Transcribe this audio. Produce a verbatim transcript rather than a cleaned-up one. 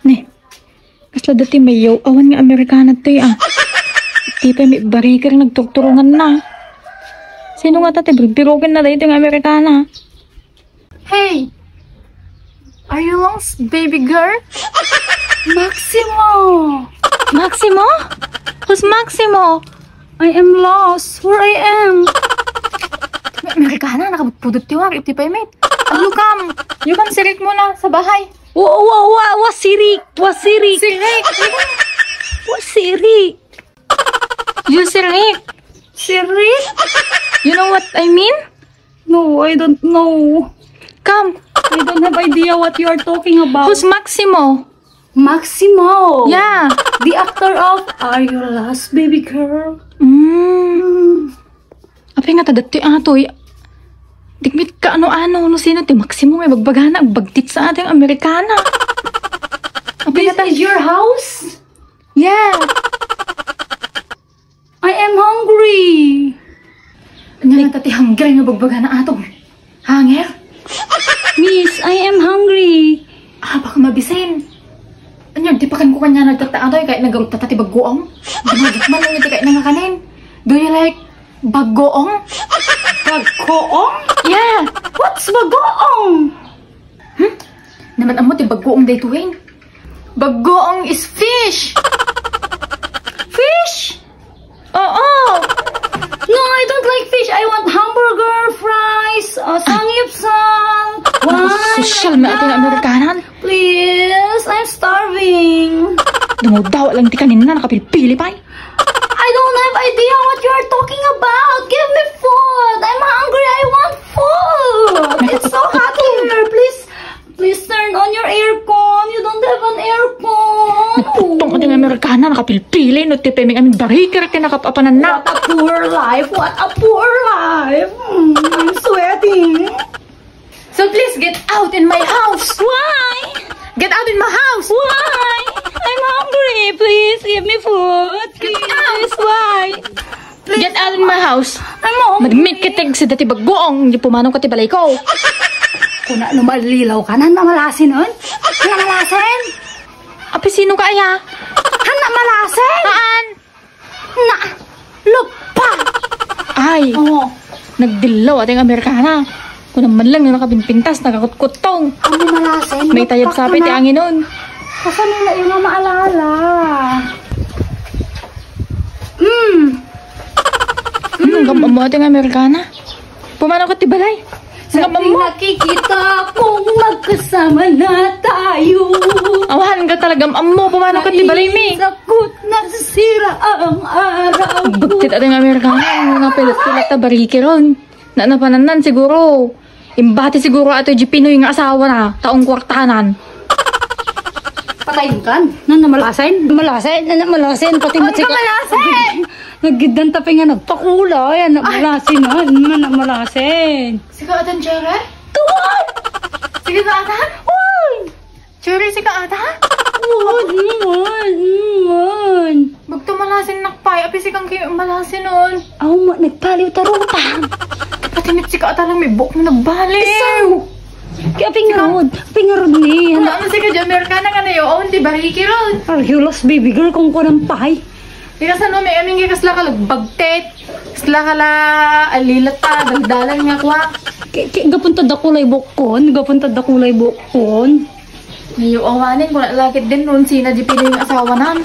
Ne, kasla dati mayaw-awan nga Amerikana toy, ah. Ti pay may barikar nagturturungan na. Sino nga ta ti birbiroken na daytoy nga Amerikana? Hey! Are you lost, baby girl? Maximo! Maximo? Who's Maximo? I am lost. Where I am? May Amerikana, nakabudpudot ti wari, ti paymet. You come. You come, sirik muna sa bahay. Wa, wa, wa, wa, sirik. Wa, sirik. Sirik. Wa, sirik. You sirik. Sirik? You know what I mean? No, I don't know. Come. I don't have idea what you are talking about. Who's Maximo? Maximo. Yeah. The actor of Are You Lost, Baby Girl? Mm. Apay nga ta dati atoy. Dikmit ka ano-ano, no sino ti Maximo nga ibagbagana, agbagtit sa ating Amerikana. Apay nga ta This is your house? Yeah. I am hungry. Anya nga ta ti hungry nga bagbagana ato? Hanger? Miss, I am hungry. Ah, baka mabisen. Anya, di pa kan ko kanya nagtataatoy, kaya nagarot ta ti baggoong. Dumagit man lang iti kaya nangakanin. Do you like baggoong? Baggoong? Yeah. What's baggoong? Hmm? Naman amo ti baggoong daytoyen. Baggoong is fish. Fish? Oo. No, I don't like fish. I want hamburger, fries, uh, samgyupsal, wine, Social like na ating that. Amerikanan. Please, I'm starving. Dumawdawa lang ti kanina, nakapilpili pay. I don't have idea what you are talking about. Give me food. I'm hungry. I want food. It's so hot here. Please, please turn on your aircon. You don't have an aircon. Nagputong ka din Amerikana, nakapilpili, no, ti peming amin barikir, ti nakapapananna. What a poor life. What a poor life. Mm, I'm sweating. So please get out in my house. Why? Get out in my house. Why? I'm hungry. Please give me food. Please. Why? Get out in my house. I'm hungry. Madmikitig si dati baggoong, di pumanong ka ti balay ko. Kuna no malilaw ka, nan mamalasin on? Nan mamalasin? Api sino ka aya? Han mamalasin? Haan? Na, lupa! Ay! Oo. Nagdillaw ating Amerikana. Kuna man lang nga nakabinpintas, nagakutkuttong. Ano malasin? May tayab sapi ti anginon. Kasano na yung maalala? Mm. Hmm, gam-, mo ating Amerikana. Pumanaw ka ti balay. Sa Nga, mama. Nakikita kong magkasama na tayo. Awahan ka talaga, ammo, pumanaw ka ti balay mi. Naiisakot, nasisira ang araw ko. Bugtit ating Amerikano, mga pilit-pilit ta bariki ron. Na, napanannan siguro. Imbati siguro ato di Pinoy nga asawa na, taong kwartanan. Patay kan? Nan namalasin? Malasin? Nan namalasin? Pati Ang matsika. Kamalasin! Naggidan tapi nga nagpakula. Ayan, namalasin na. Namalasin. Sika atan, Chere? Tuwan! Sika atan? Uy! Chere, sika atan? Uwan, uwan, uwan. Magtumalasin nakpay. Api sikang kayo malasin on. Aw, ma-, nagpaliw ta rupa. Pati mit sika atan lang may buhok mo nagbaliw. Isaw! Kaya pingarod. Pingarod ni. Ano, ano sika di Amerikana nga na yun? Oh, hindi bariki ron. Are you lost, baby girl? Kung kunang pay. Di ka sa no, may aming kasla ka lagbagtet. Kasla ka la, alilat ta, daldalan nga kwak. Ki-, ki-, gapunta da kulay bukon, gapunta da kulay bukon. Niyo awanin, kung nalakit din ron, sina di Pinoy nga asawa nan.